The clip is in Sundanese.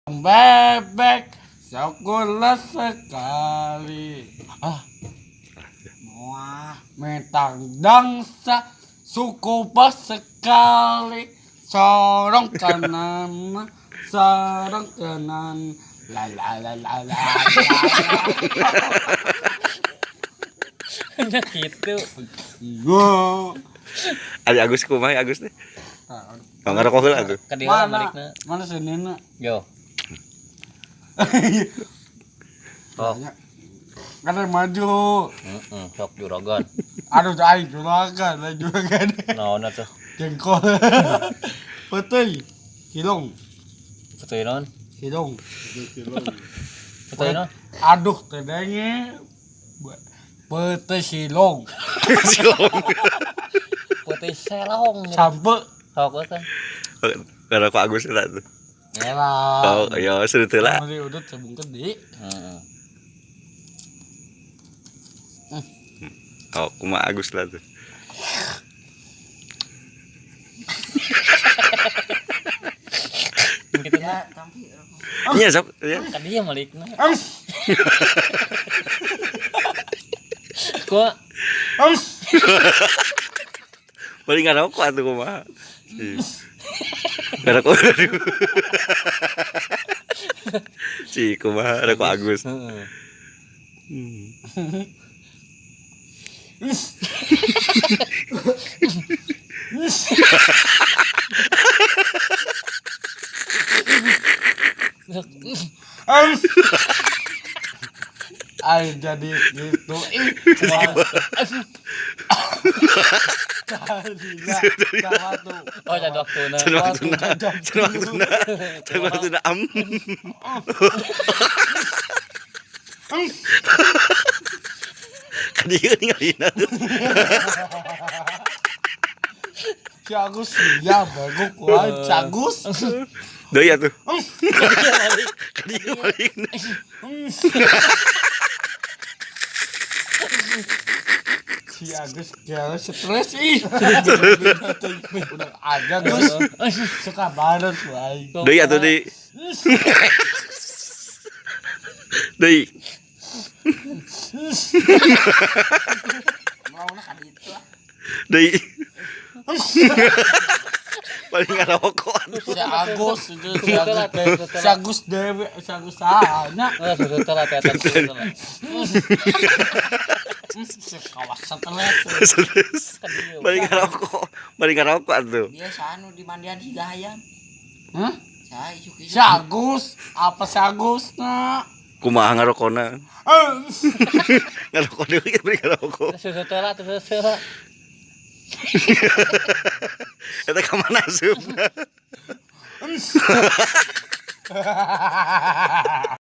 Bebek sekolah sekali. Ah, Wah, metang dangsa suku pas sekali. Sorong kanan, sorong kanan. La la la la la. La. Nya gitu. Gua. Ari Agus kumaha Agus teh? Oh, ngarokok heula atuh. Ka dieu Mana? malikna. Mana senina? Yo. Oh. Kan yang maju. Heeh, sok juragan. Aduh, aing juragan, lain juragan. Naon atuh? Jengkol. Peuteuy. Silong, Peuteuy naon? silong. Peuteuy naon? Aduh, tedenge. Peuteuy silong. Silong. Peuteuy selong. Sampe. Sok kan. Ngarokok Agus heula tuh. Elah. Oh, iya seru teh lah. Mari udut sebungket di. Heeh. Oh, kumaha Agus lah tuh. Gitu ya tampi. Iya sok, ya. Ka dieu malikna. Aus. Ku Aus. Paling ngarokok atuh kumaha. Ih. Ngarokok. Si kumaha rokok Agus. Heeh. Hmm. Aus. Ay jadi gitu. Ih, wah. Tadinya, sama tuh. Oh, can waktuna. Can waktuna. Can waktuna. Can waktuna am. Ka dieu ningalina tuh. Si Agus ya baguk wah, si Agus. Deui atuh. Ka dieu malikna. Si Agus kayaknya stres ih. Udah aja Gus. Suka banget wah. Deui atuh deui. Deui. Mauna ka ditu ah. Deui. Paling ngarokok atuh. Si Agus itu si Agus. Si Agus dewe, si Agus sahanya. Oh, susu telat ya, susu telat. Si kawas stres. Terus Ka dieu. paling ngarokok, paling ngarokok atuh. Biasa anu di mandian siga hayam. Hah? Saya isuk-isuk. Si Agus, apa si Agus na? Kumaha ngarokona? Ngarokok deui bari ngarokok. Susu telat, susu telat. Eta ka mana asupna?